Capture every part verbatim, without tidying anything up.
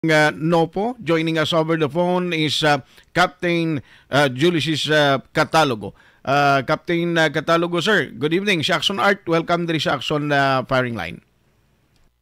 uh, Nopo. Joining us over the phone is, uh, Captain, uh, Ulysses, uh, Catalogo. Uh, Captain, uh, Catalogo, sir, good evening. Si Action Art, welcome diri sa Action, uh, Firing Line.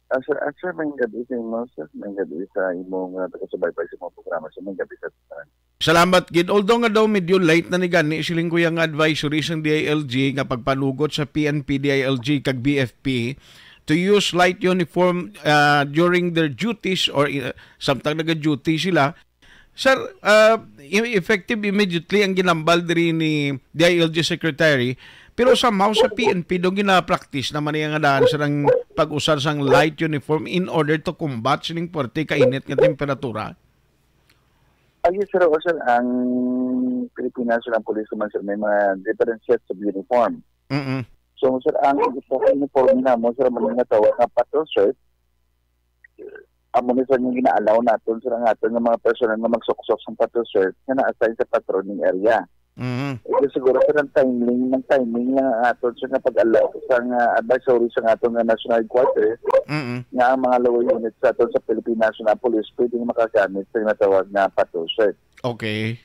Ah, sir, ah, sir, may gabi sa imo, sir. May gabi sa imong, uh, taga-subaybay sa imong programa, sir. May gabi sa tanan. Salamat gid. Although nga daw medyo late na ni gani, siling ko, yang advisory sang D I L G nga pagpanugot sa P N P, D I L G kag B F P to use light uniform, uh, during their duties or, uh, samtang naga-duty sila. Sir, uh, e-, effective immediately ang ginambal diri ni D I L G Secretary, pero somehow sa P N P daw gina-practice naman niya nga daan silang pag-usar sang light uniform in order to combat sining puwerte ka init nga temperatura. Ah, yes, sir. O, sir, ang Philippine National Police naman, sir, may mga different sets of uniform. Mm-mm. So, sir, ang isa sa uniform namo, sir, amo nga tawag nga patrol shirt. Amo ni, sir, nga gina-allow naton, sir, ang aton nga mga personnel nga magsuksok sang patrol shirt nga na-assign sa patrolling area. Mm-hmm. Ito siguro, sir, ang timing, ang timing nga ang aton, sir, nga pag-allow sa nga advisory sa aton nga national headquarters, Mm-hmm. nga ang mga lower units sa aton sa Philippine National Police pwedeng makagamit sa natawag nga patrol shirt. Okay.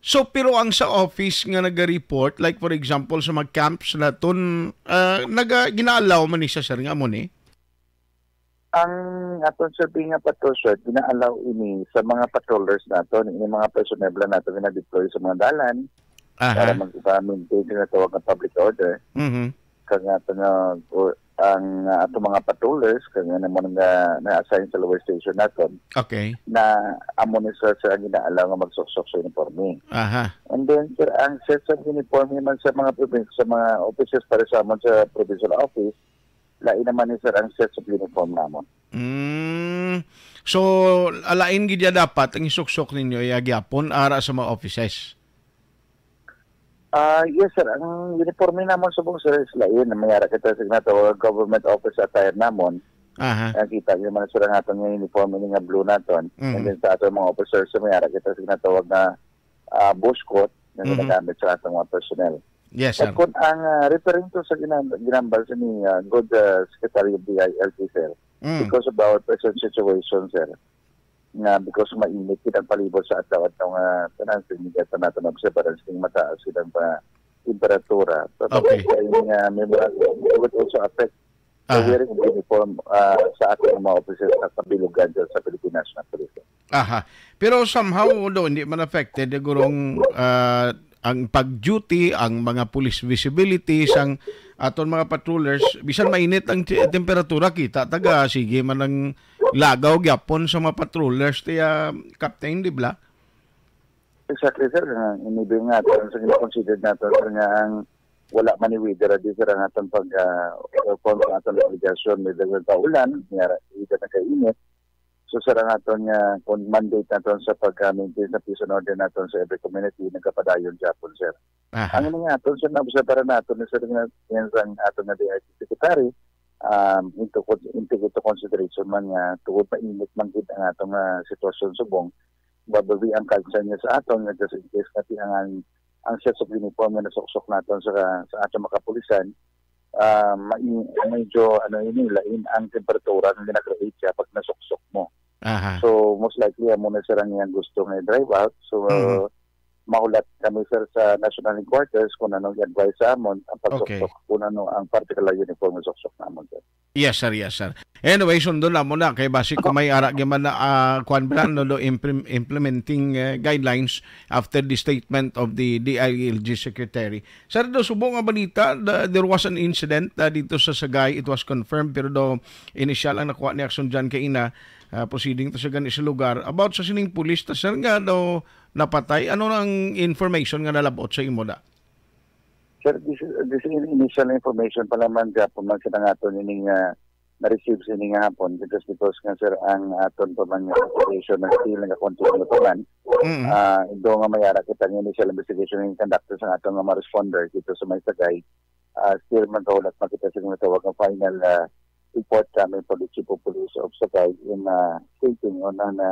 So, pero ang sa office nga naga-report, like for example, sa mga camps naton, ah, naga-, gina-allow man ni siya, sir, nga amo ni? Ang aton survey nga patrol shirt, gina-allow ini sa mga patrollers naton, ini mga personnel lang naton nga na-deploy sa mga dalan Aha. para mag-, uh, maintain sa natawag nga public order. Mhm. Kag nga ato nga, o, ang, uh, ato mga patrollers, kag nga naman nga na-assign sa lower station naton, Okay. na amo ni sir, sir, ang gina-allow nga magsuksok sa uniforme. Aha. And then, sir, ang set sa uniforme man sa mga province, sa mga offices para sa amon sa provincial office, lain naman ni sir ang sets of uniform namon. Mm. So, alain gid ya dapat ang isuksok ninyo ya gyapon ara sa mga offices? Ah, yes, sir. Ang uniforme namon subong, sir, is lain. May ara kita sa ginatawag government office attire namon. Aha. Ang kita niyo man, sir, ang aton nga uniforme ni nga blue naton. Mhm. And then sa aton mga officers, sir, may ara kita sa ginatawag nga, ah, bush coat na Mhm. ginagamit sa aton mga personnel. Yes, At sir. kung ang, ah, referring to sa ginam-, ginambal sa ni, ah, good, ah, Secretary of the I L T, sir, Mm. because of our present situation, sir, nga because mainit gid ang palibot sa adlaw-adlaw nga tanan, sir, hindi nato naobserbaran sing mataas gid ang pa-, temperatura. So, Okay. tapos kay nga may mga, it would also affect the Aha. wearing of uniform, ah, sa ating mga officers sa kabilugan dyan sa Philippine National Police. Aha. Pero somehow, do, hindi man affected, sigurong, ah, ang pag-duty, ang mga police visibility, sang aton mga patrollers, bisan mainit ang ti-, temperatura, kita taga, sige man ang lagaw gyapon sa mga patrollers, tiya, Captain, di ba? Exactly, sir. Nga, inibi nga, aton sa gina-consider nato, sir, nga ang wala man ni weather, di, sir, ang aton pag, ah, perform sa aton obligasyon, whether nagkaulan, nga, whether nagkainit. So, sir, ang aton nga, kung mandate naton sa pag, ah, maintain sa peace and order naton sa every community, nagkapadayon gyapon, sir. Aha. Ang ini nga aton, sir, naobserbaran naton ni, sir, nga, yan ang aton nga D I T secretary, um, into con-, into, into consideration man nga, tungod mainit man gid ang aton nga sitwasyon subong, probably ang concern niya sa aton nga just in case nga ti-, ang, ang sets of uniform nga nasuksok naton sa, sa aton mga kapulisan, ah, mai-, medyo, ano, ini, lain ang temperatura nga gina-create siya pag nasuksok mo. Aha. So, most likely, amo na, sir, ang iyang gusto nga i-drive out. So, Mhm. mahulat kami, sir, sa national headquarters kung ano i-advise sa amon ang Okay. pagsuksok, kung ano ang particular uniform nga suksok namon, sir. Yes, sir. Yes, sir. Anyway, sundon na mo na kay basi kung may ara gyud man na, ah, kuwan ba na, no, do implim-, implementing, eh, guidelines after the statement of the D I L G secretary. Sir, do subo nga balita, the, there was an incident, ah, dito sa Sagay. It was confirmed, pero do initial ang nakuha ni Action Jan kaina, ah, proceeding to sa gani sa lugar. About sa sining pulis ta, sir, nga do napatay, ano ang information nga nalabot sa imo da? Sir, this, this in-, initial information pa lamang, gapon man sila nga aton ining, ah, na-receive sa ining hapon, because, because nga, sir, ang aton pa man nga investigation na still nagakontinue pa man. Mm. Ah, do nga may ara kita nga initial investigation nga conducted sa aton nga mga responder dito sa may Sagay. Ah, still man kahulat makita sa ginatawag nga final, ah, report sa aming Chief of Police of Sagay in, ah, stating on, ah, na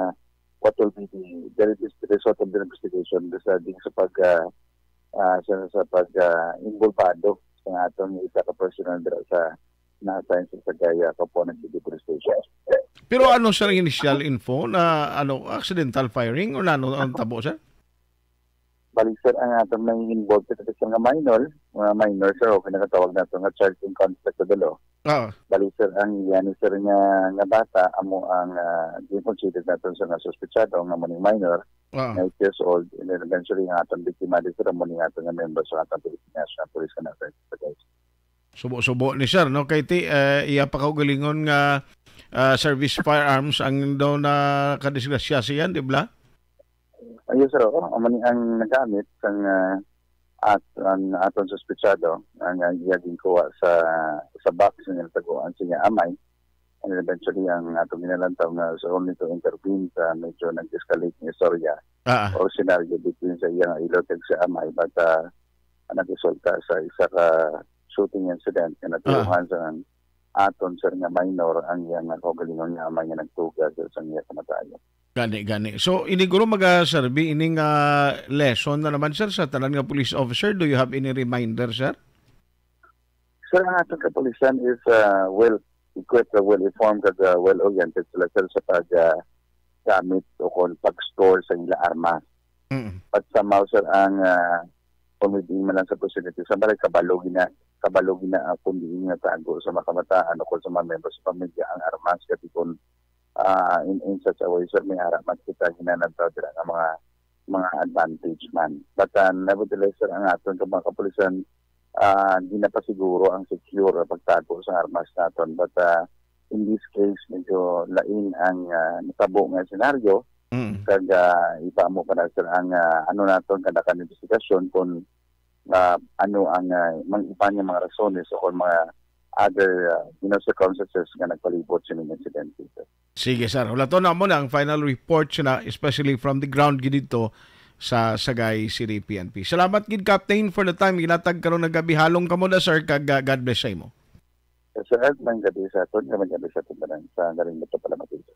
what will be the, the res-, the result of the investigation regarding sa pag, ah, ah, sa, sa pag, ah, involbado sa aton isa ka personnel dira sa, na-assign sa Sagaya, ako po nag-delivery station. Pero ano, sir, ang initial info na, ano, accidental firing o nano ang tabo, sir? Bali, sir, ang atong may involved sa nga minor, mga minor, sir, o kinakatawag nato nga child in conflict with the law. Ah. Bali, sir, ang yan, sir, nga, nga bata, amo ang, ah, gin-consider nato sa nga suspetsado nga amo ning minor, Ah. nine years old, and then eventually ang atong biktima, di, sir, amo ning atong nga member sa atong Philippine National Police nga nasa sa guys. Subo-subo ni sir, no? Kay ti, eh, iya pa kaugalingon nga, ah, service firearms ang daw nakadisgrasya siya, di ba? Ayun, sir, oo. Amo ni ang nagamit sang, ah, at, ang aton suspetsado, ang, ang iya ginkuha sa, sa box nga nataguan sa iya amay. And eventually, ang atong ginalantaw nga sa only to intervene sa medyo nag-escalate nga istorya Ah, ah. or senaryo between sa iya nga ilog kag sa amay, but, ah, nagresulta sa isa ka shooting incident nga Ah. natiruhan sa aton, sir, nga minor ang iya nga kaugalingon nga amay nga nagtuga sa, sa iya kamatayon. Gani, gani. So, ini guro maga-serve ini nga lesson na naman, sir, sa tanan nga police officer. Do you have any reminder, sir? Sir, ang aton kapulisan is, ah, well equipped, ah, well informed, kag, ah, well oriented sila, sir, sa pag, ah, gamit o kon pag-store sa ila armas. Mm. But somehow, sir, ang, ah, kung hindi man lang sa posibilidad, sa balay, kabalo gina, kabalo gina, ah, kung diin nga tago sa mga kabataan o kung sa mga membro sa pamilya ang armas, kasi kung, ah, in, in such a way, sir, may ara man kita ginanantaw dira nga mga, mga advantage man. But, ah, nevertheless, sir, ang aton ka mga kapulisan, ah, ginapasiguro ang secure nga pagtago sa armas naton. But, ah, in this case, medyo lain ang, ah, natabo nga senaryo. Mm. Kag, ah, iba mo pa na, sir, ang, ah, ano naton, kanakan investigasyon kung, ah, ano ang, ah, mga iba nga mga rasones o kung mga other, ah, you know, circumstances nga nagpalibot sa mga insidente, sir. Sige, sir. Hulaton na mo na ang final report na, especially from the ground gid dito sa Sagay City P N P. Salamat gid, Captain, for the time ginatag karon nga gabi. Halong kamo da, sir, kag, ah, God bless sa imo. Yes, sir. At may gabi sa aton, may gabi sa aton tanan. Sa galing mo to pala, Matilda.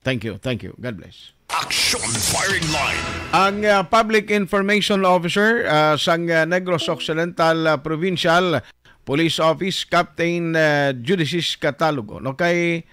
Thank you, thank you. God bless. Action Firing Line. Ang, ah, Public Information Officer, ah, sang, ah, Negros Occidental, ah, Provincial Police Office, Captain, ah, Judicis Catalogo. No, kay